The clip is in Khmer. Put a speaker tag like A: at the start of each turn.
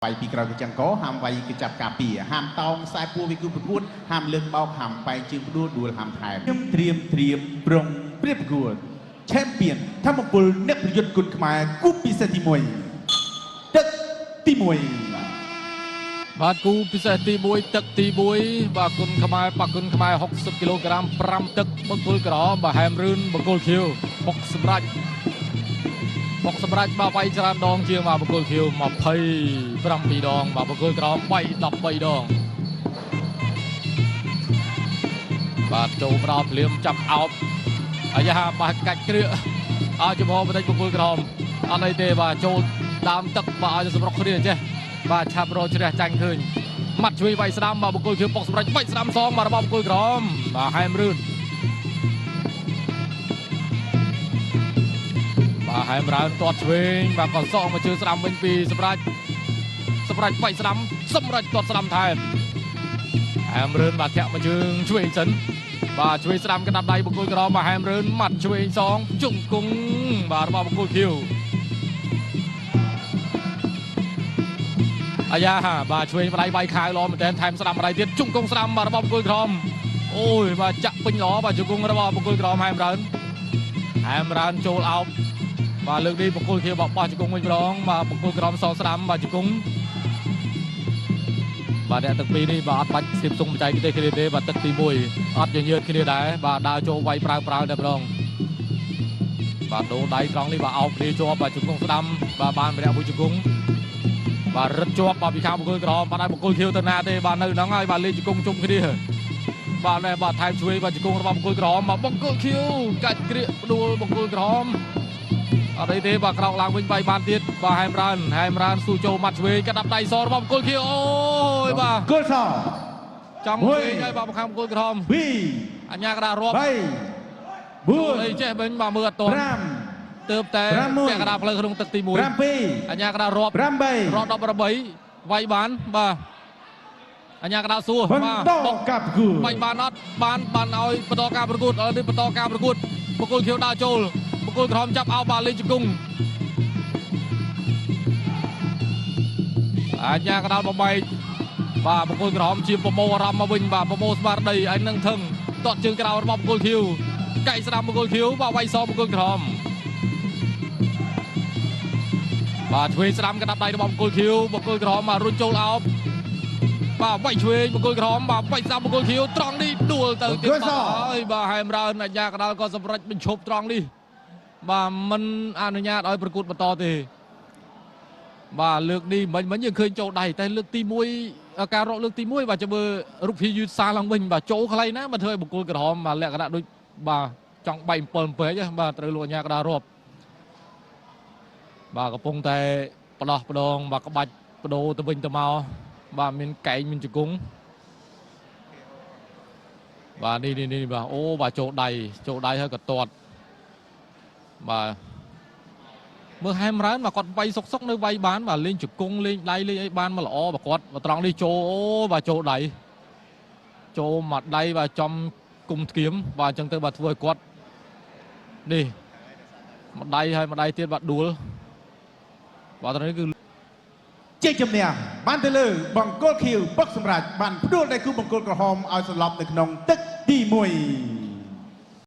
A: វាយពីក្រោយកញ្ចឹងកហាមវាយកញ្ចាប់ការពារហាមតោងខ្សែពួរវាគូប្រកួតហាមលើកបោកហាមបែងជើងផ្ដួលដួលហាមថែមខ្ញុំត្រៀមត្រៀមប្រុងព្រៀបប្រកួតឆែមពីនធម្មពលអ្នកប្រយុទ្ធគុណខ្មែរគូពិសេសទី1ទឹកទី1
B: បាទគូពិសេសទី1ទឹកទី1បាទគុណខ្មែរប៉ាគុណខ្មែរ60គីឡូក្រាម5ទឹកបង្គោលក្រហមបាទហែមរឿនបង្គោលខៀវបុកសម្រាប់បុកសម្រាប់បាទវាយច្រើនដងជាងបាទបង្គោលខៀវ27ដងបាទបង្គោលក្រហមវាយ13ដងបាទចូលមកដល់ភ្លាមចាប់អោបអាយ៉ាបាទកាច់គ្រាឲ្យចំហបន្តិចបង្គោលក្រហមអត់អីទេបាទចូលដើមទឹកបាទឲ្យសម្រុកគ្នាចេះ បាទឆាប់រកជ្រះចាញ់ឃើញម៉ាត់ជួយវាយស្ដាំបាទបង្គោលខៀវប៉ុកសម្រាប់វាយស្ដាំសងបាទរបស់បង្គោលក្រហមបាទហែមរឿនបាទហែមរឿនទាត់ឆ្វេងបាទក៏សងមកជើងស្ដាំវិញពីសម្រាប់សម្រាប់វាយស្ដាំសម្រាប់ទាត់ស្ដាំថែមហែមរឿនបាទធាក់មកជើងឆ្វេងសិនបាទឆ្វេងស្ដាំកណ្ដាប់ដៃបង្គោលក្រហមបាទហែមរឿនម៉ាត់ឆ្វេងសងជង្គង់បាទរបស់បង្គោលខៀវ អាយ៉ាបាទឆ្វេងម្ដាយបាយខាវល្អមែនទែនថែមស្ដាំម្ដាយទៀតជង្គង់ស្ដាំបាទរបស់បង្គោលក្រមអូយបាទចាក់ពេញល្អបាទជង្គង់របស់បង្គោលក្រមហែមរើនហែមរើនចូលអោបបាទលើកនេះបង្គោលខៀវបោះជង្គង់វិញម្ដងបាទបង្គោលក្រមសងស្ដាំបាទជង្គង់បាទអ្នកទាំងពីរនេះបាទអត់បាច់ស្ទាបសុងបច្ចេកទេសគ្នាទេបាទទឹកទី1អត់ញញើតគ្នាដែរបាទដើរចូលវាយប្រាវប្រាវតែម្ដងបាទដូរដៃត្រង់នេះបាទអោបគ្នាជាប់បាទជង្គង់ស្ដាំបាទបានម្នាក់មួយជង្គង់ បាទរឹតជាប់បាទពីខាងបង្គោលក្រហមបាទឲ្យបង្គោលខៀវទៅណាទេបាទនៅហ្នឹងហើយបាទលេងជង្គង់ជុំគ្នាបាទនេះបាទថែមជួយបាទជង្គង់របស់បង្គោលក្រហមបាទបង្គោលខៀវកាច់ក្រៀកផ្ដួលបង្គោលក្រហមអត់អីទេបាទក្រោកឡើងវិញបាយបានទៀតបាទហែមរើនហែមរើនស៊ូចូលម៉ាត់ឆ្វេងកដាប់ដៃសរបស់បង្គោលខៀវអូយបាទ
A: គល់ស
B: ចង់វិញហើយបាទខាងបង្គោលក្រហម
A: 2
B: អញ្ញាកដារាប់
A: 3
B: អី
A: 4
B: ចេះវិញបាទមើលអត់ទាន់
A: 5
B: ទៅតែពាក់កដាផ្លូវក្នុងទឹកទី1
A: 7
B: អញ្ញាកដារាប់
A: 8
B: រត់18វាយបានបាទអញ្ញាកដាសួរ
A: បន្ត
B: បាទ
A: ការប្រកួត
B: បាញ់បានអត់បានបានឲ្យបន្តការប្រកួតឥឡូវនេះបន្តការប្រកួតបង្គោលខៀវដើរចូលបង្គោលក្រហមចាប់អោបាទលេងជង្គង់អញ្ញាកដាបំបែកបាទបង្គោលក្រហមជាប្រមូលអារម្មណ៍មកវិញបាទប្រមូលស្មារតីឲ្យនឹងថឹងតត់ជើងក្រៅរបស់បង្គោលខៀវកែស្ដាំបង្គោលខៀវបាទវាយសបង្គោលក្រហមបាទឆ្វេងស្ដាំកណ្ដាប់ដៃរបស់បង្គោលខៀវបង្គោលក្រហមបាទរុញចូលអោបបាទវាយឆ្វេងបង្គោលក្រហមបាទវាយស្ដាំបង្គោលខៀវត្រង់នេះដួលទៅទៀតបាទហើយបាទហែមរើនអញ្ញាកដាលក៏សម្រេចបញ្ឈប់ត្រង់នេះបាទមិនអនុញ្ញាតឲ្យប្រកួតបន្តទេបាទលើកនេះមិញមិញយើងឃើញចូលដៃតែលើកទី1ការរកលើកទី1បាទចាំមើលរូបភាពយឺតសារឡើងវិញបាទចូលខ្លីណាបាទធ្វើឲ្យបង្គោលក្រហមបាទលក្ខណៈដូចបាទចង់បែក7ពេកបាទត្រូវលោកអញ្ញាកដាលរាប់ បាទកំពុងតែផ្ដោះផ្ដងបាទក្បាច់បដូរទៅវិញទៅមកបាទមានកែងមានជង្គង់បាទនេះនេះនេះបាទអូបាទចូលដៃចូលដៃហើយក៏ទាត់បាទមើលហែមរើនបាទគាត់វាយសុកសុកនៅវាយបានបាទលេងជង្គង់លេងដៃលេងអីបានមកល្អបាទគាត់បាទត្រង់នេះចូលអូបាទចូលដៃចូលមកដៃបាទចំគុំធ្គៀមបាទអញ្ចឹងទៅបាទធ្វើឲ្យគាត់នេះមួយដៃហើយមួយដៃទៀតបាទដួលបាទត្រង់នេះគឺ
A: ជ័យជំនះបានទៅលើបង្គោលខៀវបុកសម្រាប់បានផ្ដួលដៃគូបង្គោលក្រហមឲ្យសន្លប់នៅក្នុងទឹកទី1